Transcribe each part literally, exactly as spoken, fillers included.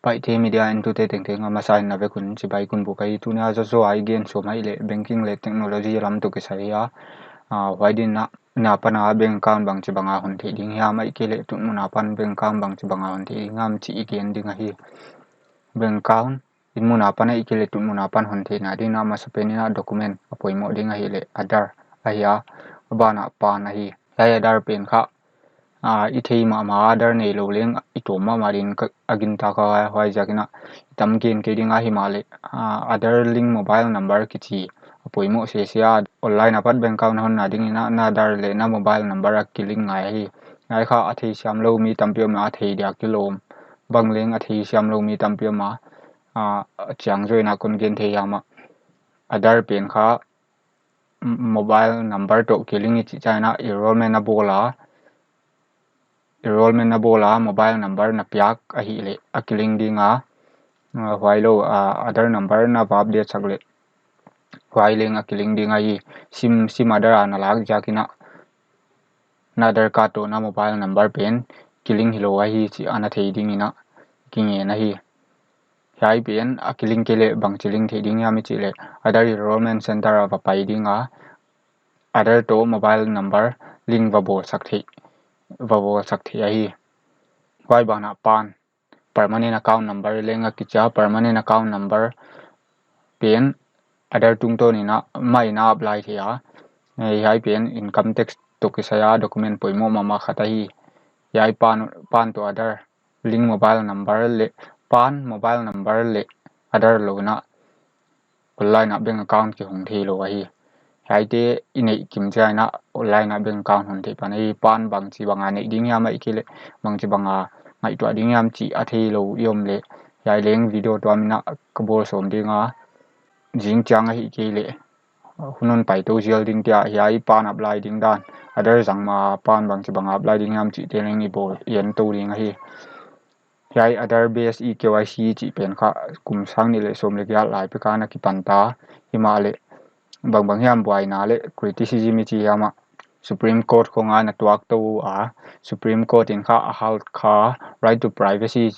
Paite Media entute tengteng a masa in na vek un chibai kon buk ahi. Tuni a zozo a i gen sawm ahihleh banking leh technology lam toh kisai ahi a. Ah, huai dingin na, na pan a bank account bangchibang a hon theih ding hiam ahihkeileh tunmun apan bank account bangchibang a hon theih ding hiam chih i gen ding ahi. Bank account in mun apan ahihkeileh tunmun apan hon theihna dingin a masapen in a document a poimoh ding ahihleh Aadhaar ahi a, a ban ah PAN ahi. Hiai Aadhaar pen kha, ah, i thei mahmah, Aadhaar neilou leng i tawm mahmah dingin ka, a gintak a, huaiziakin a i tam gen kei ding a, himahleh, ah, Aadhaar link mobile number kichi a poimoh sese a, online apat bank account na honna dingin a na Aadhaar leh na mobile number a kilink ngai ahi. Hiai kha a theisiam lou mi tampi om a, a thei dia kilawm bang leng a theisiam lou mi tampi om a, ah, a chiang zaw in a kon gen thei hiam a, Aadhaar pen kha mobile number toh kilink i chih chiangin a enrollment na bawl a, enrollment na bawl a mobile number na piak ahihleh a kilink ding a, ah, huailou, ah, Aadhaar number na va update sak leh huai leng a kilink ding ahi. SIM, SIM Aadhaar a na lak ziakin a na Aadhaar card toh na mobile number pen kilink hilou ahi chih ana thei dingin a kingen ahi. Hiai pen a kilink kei leh bangchi link theih ding hiam i chih leh Aadhaar Enrollment Center a va pai ding a, Aadhaar toh mobile number link va bawlsak theih, va bawlsak theih ahi. Huai ban ah PAN, permanent account number leng a kichi a, permanent account number pen Aadhaar tungtawn in a mah in a apply theih a. Eh, hiai pen income tax toh kisai a document poimoh mahmah khat ahi. Hiai PAN, PAN toh Aadhaar link mobile number leh, PAN mobile number leh Aadhaar lou in a online ah bank account kihong theilou ahi. Hiaite i neih kim chiangin a online ah bank account hon theih pan ahi. PAN bangchibang a neih ding hiam ahihkeileh bangchibang a ngaihtuah ding hiam chih a theilou i om leh hiai leng video tuam in a ka bawl sawm ding a, zing chiang ahihkeileh hun hon pai tou zel ding tia, hiai PAN apply ding dan, Aadhaar zang ma PAN bangchibang a apply ding hiam chihte leng i bawl i en tou ding ahi. Hiai Aadhaar based e-K Y C chih pen kha kum sang nih leh sawm leh giat lai pek a na kipan ta, himahleh bangbang hiam buaina leh criticism i chi hiam a Supreme Court khong a na tuak tou a, Supreme Court in kha a halt kha, right to privacy,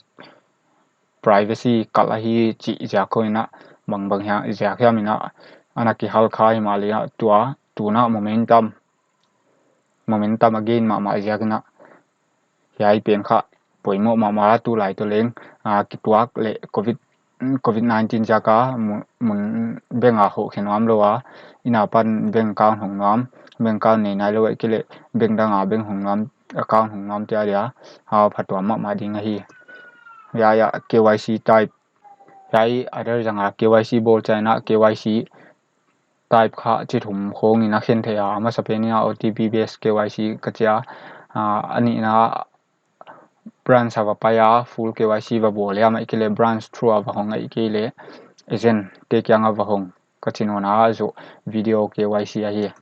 privacy kalh ahi chih ziak khong in a, bangbang hiam, ziak hiam in a ana kihalt kha, himahleh a tua, tun a momentum, momentum a gain mahmah ziakin a hiai pen kha poimoh mahmah a, tulai toh leng, ah, kituak leh covid, covid nineteen ziak a mun, mun bank a hoh khe nuam lou a, inn apan bank account hong nuam, bank account nei nailou ahihkeileh bank dang a bank hong nuam, account hong nuam tia dia, ah, phatuam mahmah ding ahi. Hiai a K Y C type, hiai Aadhaar zang a K Y C bawl chiangin a K Y C type kha chi thum khong in a khen theih a, a masapen in a O T P based K Y C ka chi a, ah, a nihna branch a va pai a full K Y C va bawl hiam ahihkeileh branch through a va hong ahihkeileh agent te kiang a va hong ka chi nawn a, zoh video K Y C ahi.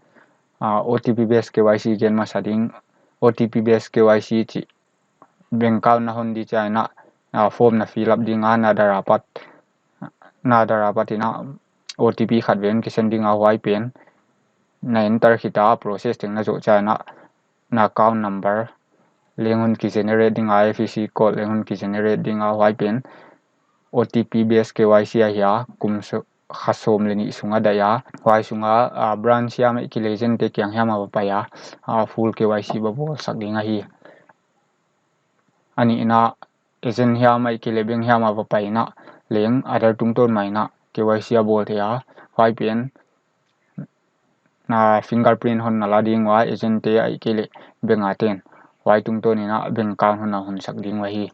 Ah, O T P based K Y C gen masa ding, O T P based K Y C chih bank account na hon di chiangin a, ah, form na fill up ding a, na Aadhaar apat, na Aadhaar apat in a O T P khat vei kisend ding a, huai pen na enter khit a process teng na zoh chiangin a na account number leng hon ki generate ding a, F E C code leng hon ki generate ding a, huai pen O T P based K Y C ahi a, kum so-, kha sawm leh nih sung a daih a, huai sung a, ah, branch hiam ahihkeileh agent te kiang hiam a va pai a, ah, full K Y C va bawl sak ding ahi. A nihna agent hiam ahihkeileh bank hiam a va pai in a leng Aadhaar tungtawn mah in a K Y C a bawl theih a, huai pen na fingerprint hon na la ding ua, agent te ahihkeileh bank a ten, huai tungtawn in a bank account hon na hon sak ding uh ahi.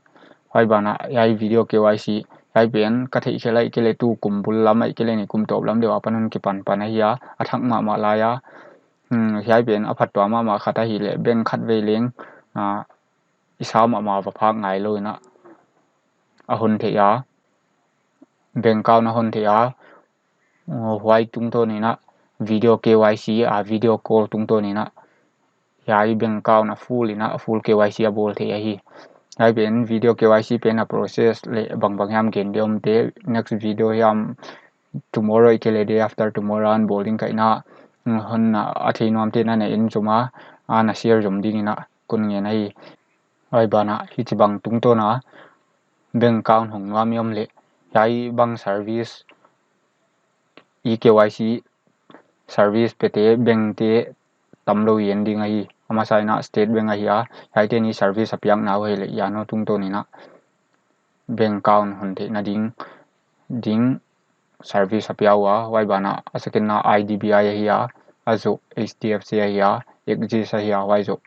Huai ban ah hiai video K Y C, hiai pen ka theih khel ahihkeileh tu kum bul lam ahihkeileh ni kum tawp lam deuh apan hon kipan pan ahi a, a thak mahmah lai a. Hmm, hiai pen a phatuam mahmah khat ahihleh bank khat vei leng, ah, i sa mahmah va phak ngai lou in a, a hon theih a, bank account a hon theih a, uh, huai tungtawn in a video K Y C a video call tungtawn in a hiai bank account a full in a full K Y C a bawl theih ahi. Hiai pen video K Y C pen a process leh bangbang hiam gen di om te, next video hiam tomorrow ahihkeileh day after tomorrow a hon bawl ding ka hi a, uh, hon na a thei nuam te na na en zom a, a na share zom ding in a kon ngen ahi. Huai ban ah hichibang tungtawn a Bank account hong nuam i om leh, hiai bang service, e-K Y C service pete bank te tamlou i en ding ahi. A masa in State Bank ahi a, hiaite'n i service a piakna uh ahihleh YONO tungtawn in bank account hon theihna ding, ding service a pia ua, huai banah a second na I D B I ahi a, a zoh H D F C ahi a, Axis ahi a, huai zoh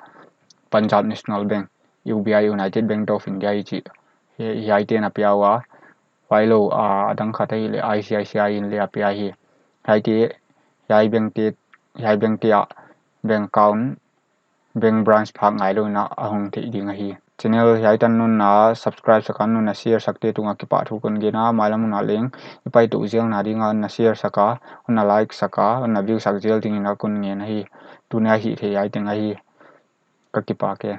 Punjab National Bank, U B I, United Bank of India i chih, hi-, hiaite'n a pia ua, huailou a, a dang khat ahihleh I C I C I in leh a pia hi. Hiaite, hiai bank te, hiai bank te ah bank account, bank branch phak ngailou in a hong theih ding ahi. Channel hiai tan nunna subscribe sak a, nunna share sakte tungah kipahthu kon gen a, mailam hun ah leng i paitoh zelna ding a na share sak a, nunna like sak a, nunna view sak zel dingin kon ngen ahi. Tuni a hih theih hiai teng ahi. Ka kipak e.